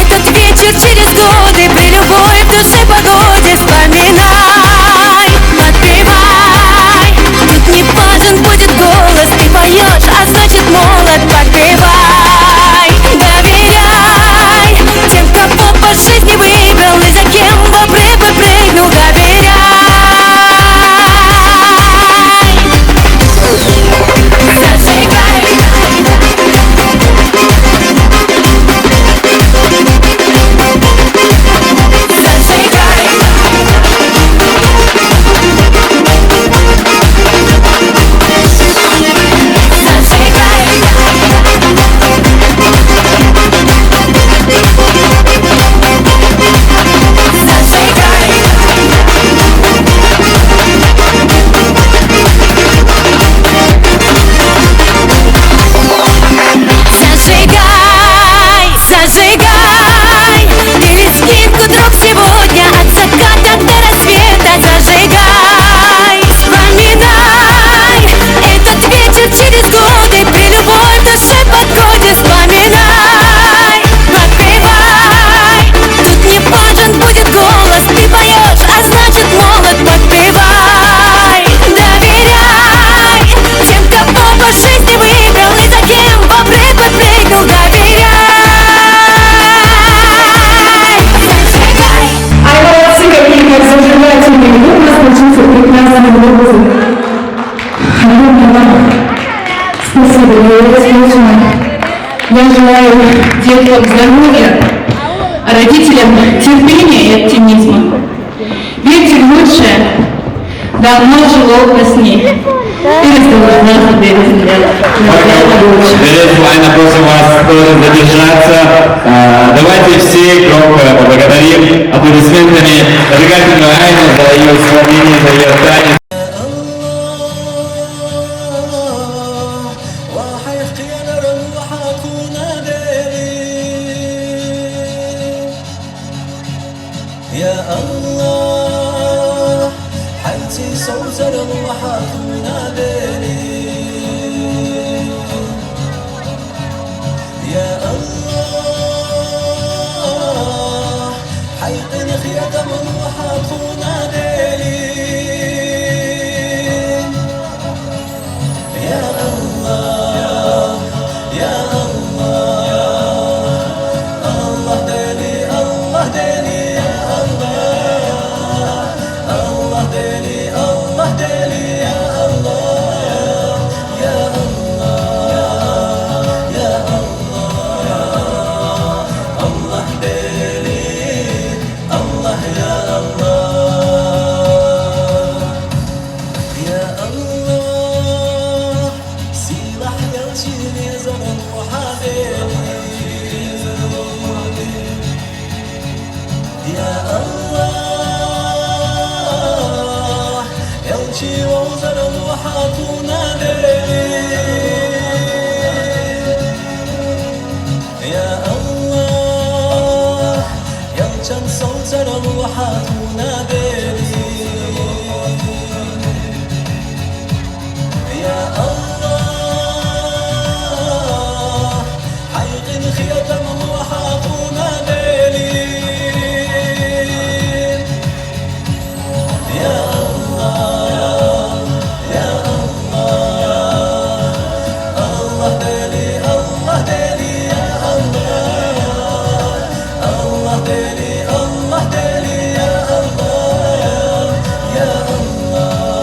этот вечер через годы, при любой в душе погоде. Вспоминай, подпевай, тут не важен будет голос. Ты поешь, а значит, молод. Подпевай, доверяй тем, кого по жизни выбрал и за кем в обрыв прыгнул. Доверяй. Зажигай. Зажигай, зажигай, ты лезгинку, друг, сегодня от заката до рассвета. Зажигай, вспоминай этот вечер через годы, при любой в душе погоде. Вспоминай, подпевай, тут не важен будет голос. Ты поешь, а значит, молод. Подпевай, доверяй тем, кого по жизни выбрал и за кем в обрыв прыгнул. Доверяй. Ай, молодцы какие, как зажигательный. Вот у нас получился прекрасный образок. Огромное вам спасибо, Лилия Вячеславовна. Я желаю деткам здоровья, а родителям терпения и оптимизма. Верьте в лучшее, давно жило во сне. Перестала глаза, перестала. Березова, Анна, просим вас тоже задержаться. А, давайте все громко поблагодарим аплодисментами зажигательную Айну за её исполнение, за её танец. يا الله، حيتي صوت الروح تناديني. يا الله، Я Аллах, элчи вовзар лохьа тхуна, Дели. Я Аллах, элчан совцар лохьа тхуна, Дели. Я Аллах, хьай къинхетам лохьа тхуна, Дели. Я Аллах, я Аллах, Аллах, Дели, Аллах, Дели, я Аллах. Аллах, Дели, Аллах, Дели, я Аллах, я Аллах,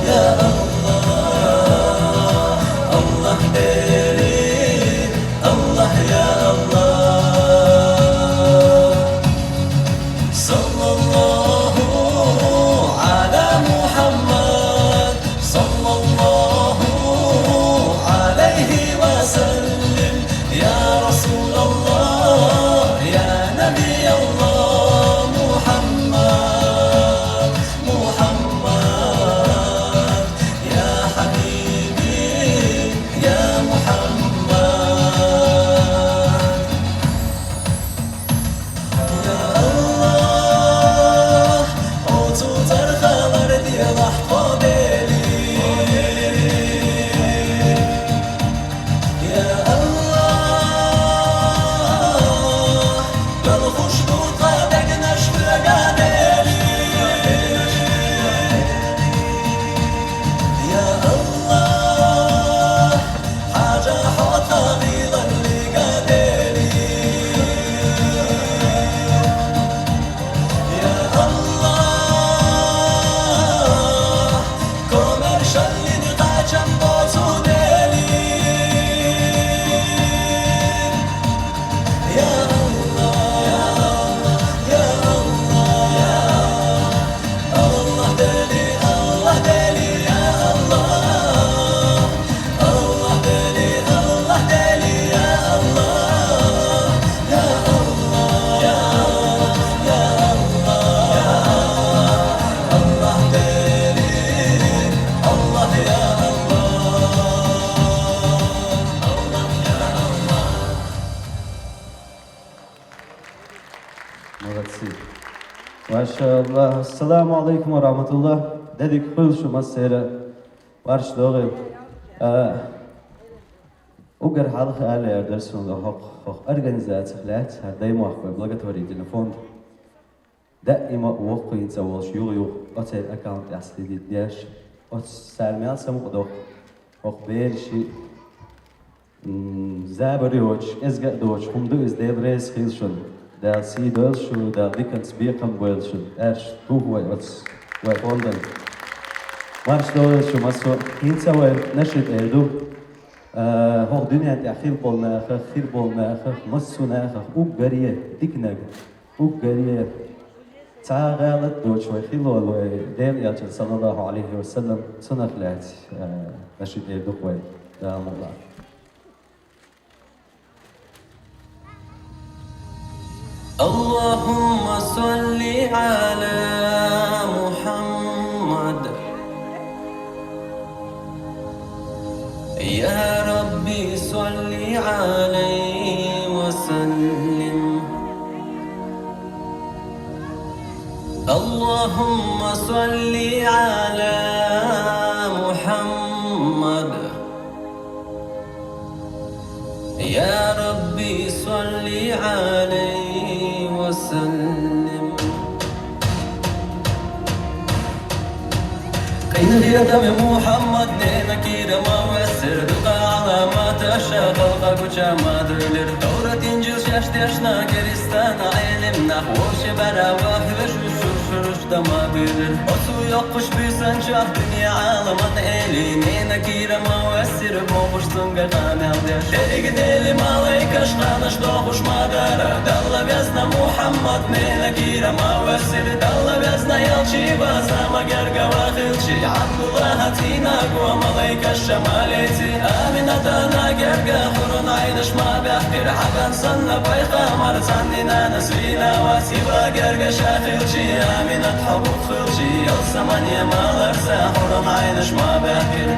я Аллах. Аллах, Дели, Аллах, я Аллах. صلى الله على محمد، صلى الله عليه وسلم. يا رسول الله، يا نبي الله، محمد، محمد، يا حبيبي، يا محمد. Я Аллах, оцу цӀарах лардехьа кхо, Дели. Я Аллах, далхуш ду тха дегнаш хьоьга, Дели. Я Аллах, хьажа хьо тха гӀийлаллига, Дели. Я Аллах, комаьршаллин кхачам боцу, Дели. Я Аллах, я Аллах, я Аллах, Аллах, Дели, Аллах, Дели, я Аллах. Аллах, Дели, Аллах, Дели, я Аллах. Я Аллах, я Аллах, я Аллах, Аллах, Дели, Аллах, я Аллах. Аллах, я Аллах. Молодцы. Машаллах. Ассаламу алейкум ва рахматуллах. Де дика хуьлда шу массеран. Марша догӀийла. А, уггар хьалха ала лаьара дара суна хӀокху, хӀокху организацих лаьцна, хӀара Даймохк вай благотворительный фонд. Даима а воккхийна цӀа волуш юха-юха оцеран аккаунт тӀехь следить деш, оцу цара мел самукъадоккху хӀокху берашна, м, забар йоцуш, кӀезга а доцуш хӀума ду иза, Дела реза хуьлда шуна. Дала сий дойла шун, Дала диканца бекхам а бойла шун. Аьрша туху вай оцу вай фондана. Марша догӀийла шу массо а. ХӀинца вай нашид эр ду. А, хӀокху дуьнен тӀехь хилла болу нахах, хир болу нахах, массо а нахах уггаре диканиг, уггаре цхьа а гӀалат доцуш вай хилла волу вай Делан Элчан, саллаллаху Ӏалайхи ва саллам, цунах лаьцна, а, нашид эр ду-кх вай, Дала мукъ лахь. اللهم صل على محمد. يا ربي صل عليه وسلم. اللهم صل على محمد. يا ربي صل عليه وسلم. Къинхетаме Мухьаммад, дена кийрама ваьссира, дукха Ӏаламат аша халкъа гуча ма дуьйлира. Товрат, Инжил шаьш дешна, Кристан Ӏелим нах вовше бара вахвеш уьш. Чурушда ма бирир, оцу йоккхуш буьйсанчохь дуьне Ӏаламан эли, нена кийра ма вассир, бохуш цуьнга къамел деш. Дерриг Делан малайкаш ханаш дохуш ма дара, Далла везна Мухьаммад, нена кийра ма вассир, Далла везна ялчий база ма герга вахилчий, Ӏабдуллахьа цӀийнаг ван малайкаш ша ма леци, Аминатана герга хьуран Ӏайнаш ма баьккхира, хьаган санна пайхамар цхьаннена нанас вина вац, ила герга ша хилчий, Аминат хьо буххилчий, ялсамане маларца хьуран Ӏайнаш ма баьккхира.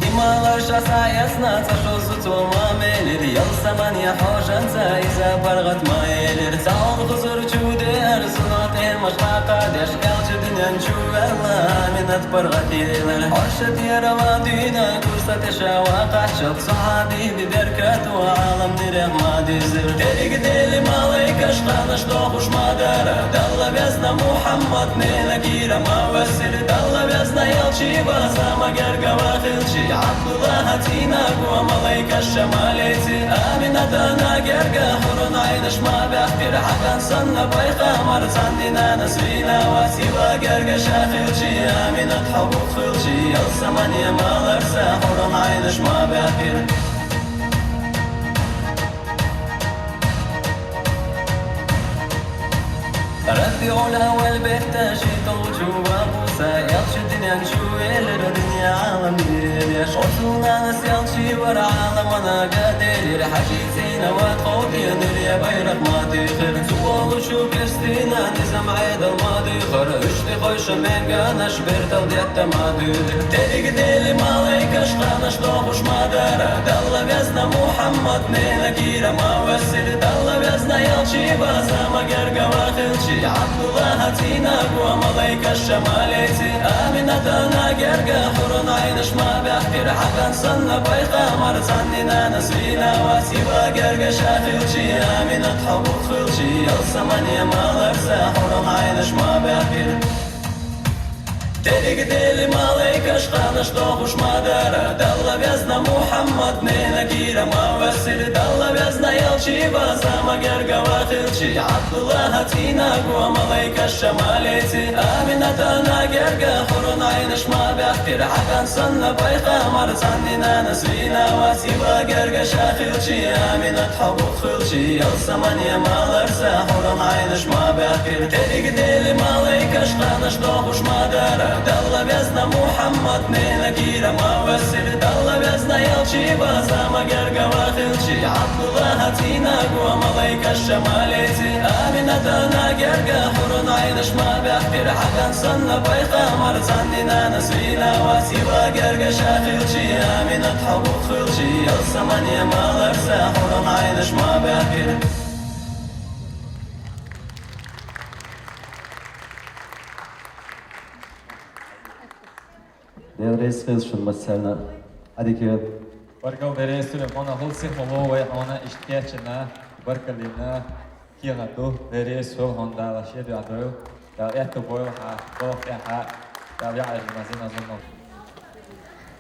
Ималаш аса ясна ца шозу цо ма мелир, ялсамане хьожанца иза паргӀат ма елир. Цаун хузур чу деар, сунат эмаш къакъа деш, элча дуьнен чу ваьлла, Аминат паргӀат елар. Хьоша тера ва дуьйна курса тӀе ша ваккхаччалц, цу хьабиби беркат ву Ӏаламнерех ма дуьзир. Дерриг Делан малайкаш ханаш дохуш ма дара, Далла везна Мухьаммад, нена кийра ма вассир, Далла везна ялчий база ма герга вахилчий, Ӏабдуллахьа цӀийнаг ван малайкаш ша ма леци, Аминатана герга хьуран Ӏайнаш ма баьккхира, хьаган санна пайхамар цхьаннена нанас вина вац, ила герга ша хилчий, Аминат хьо буххилчий, ялсамане маларца хьуран Ӏайнаш ма баьккхира. РабиӀул-аввал бетта ши тӀулгӀу чу ваккхуса, элча дуьнен чу велира, дуьне Ӏаламнере деш. Оцу нанас ялчий вара Ӏаламана гадерира, хьажи цӀийнан ват кховдийна, нуьре байракх ма туьйхира. Цу волучу керстина низам Ӏедал ма дуьйхира, уьш тӀехойша меганаш бертал детта ма дуьйлира. Дерриг Делан малайкаш ханаш дохуш ма дара, Далла везна Мухьаммад, нена кийра ма вассир, Далла везна ялчий база ма герга вахилчий, Ӏабдуллахьа цӀийнаг ван малайкаш ша ма леци, Аминатана герга хьуран Ӏайнаш ма баьккхира, хьаган санна пайхамар цхьаннена нанас вина вац, ила герга ша хилчий, Аминат хьо буххилчий, ялсамане маларца хьуран Ӏайнаш ма баьккхира. Дерриг Делан малайкаш ханаш дохуш ма дара, Далла везна Мухьаммад, нена кийра ма вассир, Далла везна ялчий база ма герга вахилчий, Ӏабдуллахьа цӀийнаг ван малайкаш ша ма леци, Аминатана герга хьуран Ӏайнаш ма баьккхира, хьаган санна пайхамар цхьаннена нанас вина вац, ила герга ша хилчий, Аминат хьо буххилчий, ялсамане маларца хьуран Ӏайнаш ма баьккхира. Дерриг Делан малайкаш ханаш дохуш ма дара, Далла везна Мухьаммад, нена кийра ма вассир, Далла везна ялчий база ма герга вахилчий, Ӏабдуллахьа цӀийнаг ван малайкаш ша ма леци, Аминатана герга хьуран Ӏайнаш ма баьккхира, хьаган санна пайхамар цхьаннена нанас вина вац, ила герга ша хилчий, Аминат хьо буххилчий, ялсамане маларца хьуран Ӏайнаш ма баьккхира. Дела реза хила шуна массарна а дика. Баркалла, Дела реза хуьлда, хьуна хӀалсехь ма ло вай хьуна иштта кечйина, баркалла дина кехат ду, Дела реза хуьлда хьуна, Дала шен дуьхьа дойла, Дала аьтту бойла хьан, боху тӀехьа, Дала яӀ ма зина зума.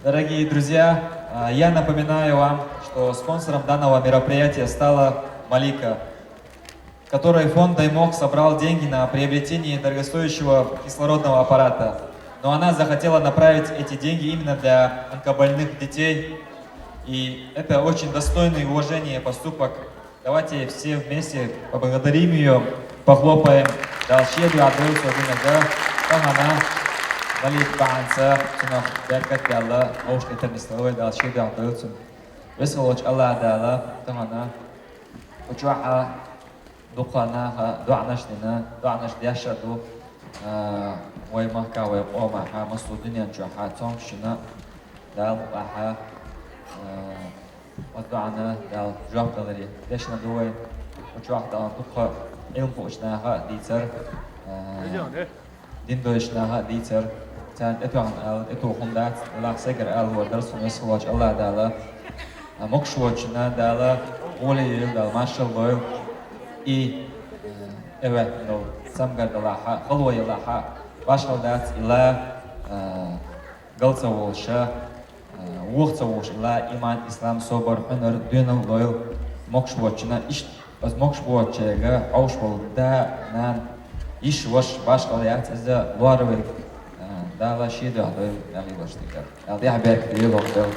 Дорогие друзья, а, я напоминаю вам, что спонсором данного мероприятия стала Малика, которой фонд «Даймох» собрал деньги на приобретение дорогостоящего кислородного аппарата. Но она захотела направить эти деньги именно для онкобольных детей. И это очень достойный уважения поступок. Давайте все вместе поблагодарим её, похлопаем. Дала шен дуьхьа дойла цо динарг. Тахана Малик бахьанца цунах беркат баьлла, вовшах тӀетар нисло вай, Дала шен дуьхьа дойла цунна. Веза волчу АллахӀ Дала тахана кху чохь а дукха наха доӀанаш дина, доӀанаш деш а ду, а, вай махкахь, вай къомахь, массо а дуьнен чохь а цомгушчунна Дала мукъалахь, а, оцу доӀанна Дала жоп даларе. Дешна ду вай, кху чохь Дала дукха Ӏилма хуучу наха а дийцар, а, дин доьшучу наха а дийцар, царна тӀетоьхна ала, тӀетуху хӀума дац, делахь сайгара ала хӀора дара суна, веза волчу АллахӀ Дала. А, могуш воцучунна Дала гӀоле йойла, Дала маршалла лойла. И, э, тӀеваьлла долу, цамгар далахь а, хало ялахь а, башхалла дац ила, э, гал ца волуша, э, вуха ца волуш ила, иман, ислам, собар, хьуьнар, доьналла лойла. Могуш воцчунна иштта, аз могуш воцчерга Ӏовш волу да, нана, йиша, ваша, башхалла яц, иза лор верг, а, Дала шен дуьхьа дойла мел йолуш дерг. Дала тӀаьхье беркате йойла воккха Дала.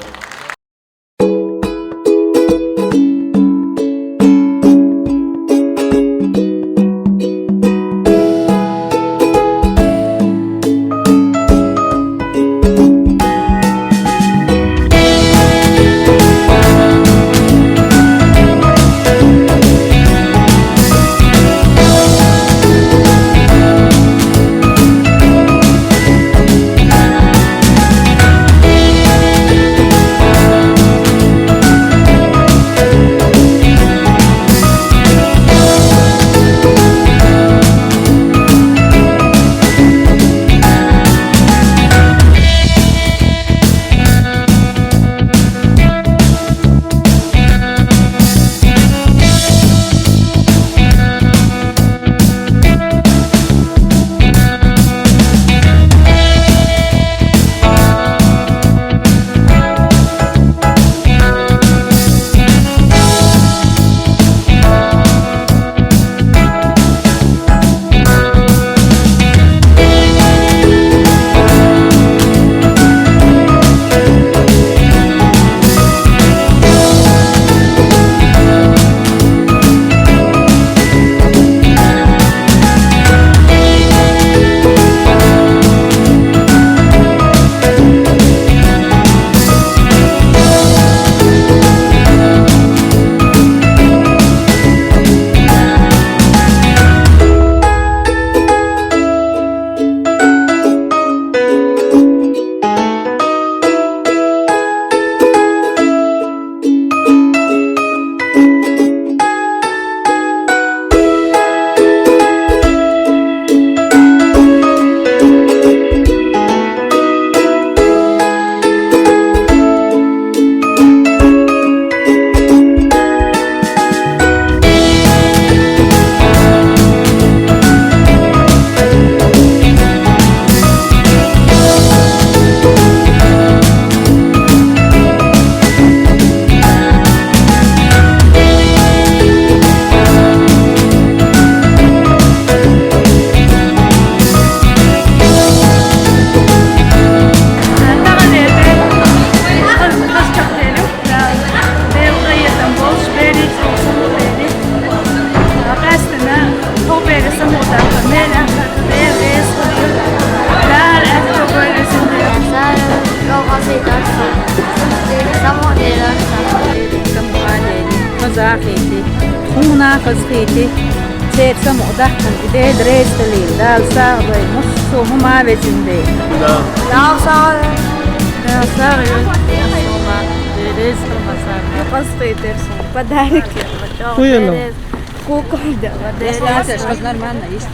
Тхуна хазахийти, церан самукъадахкана и Дела реза далийла, Дала сагӀа дойла, массо а хӀума везина Дела. Дала сагӀа дойла. Дала сагӀа йойла. Дела реза хила сагӀа. Хазахийтира суна подарок. Кукол дала. Дела реза.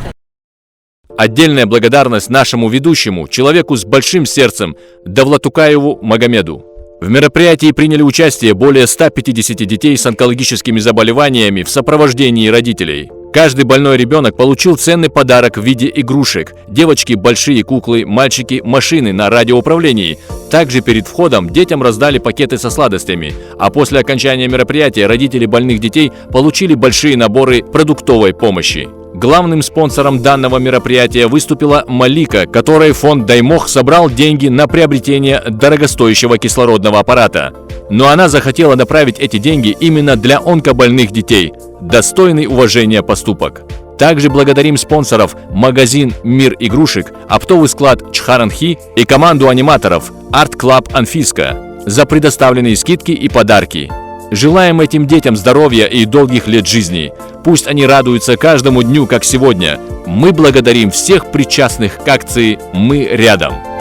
Отдельная благодарность нашему ведущему, человеку с большим сердцем, Давлатукаеву Магомеду. В мероприятии приняли участие более ста пятидесяти детей с онкологическими заболеваниями в сопровождении родителей. Каждый больной ребёнок получил ценный подарок в виде игрушек. Девочки — большие куклы, мальчики — машины на радиоуправлении. Также перед входом детям раздали пакеты со сладостями, а после окончания мероприятия родители больных детей получили большие наборы продуктовой помощи. Главным спонсором данного мероприятия выступила Малика, которой фонд «Даймох» собрал деньги на приобретение дорогостоящего кислородного аппарата. Но она захотела направить эти деньги именно для онкобольных детей. Достойный уважения поступок. Также благодарим спонсоров: магазин «Мир игрушек», оптовый склад «Чхаранхи» и команду аниматоров «Арт Клаб Анфиска» за предоставленные скидки и подарки. Желаем этим детям здоровья и долгих лет жизни. Пусть они радуются каждому дню, как сегодня. Мы благодарим всех причастных к акции «Мы рядом».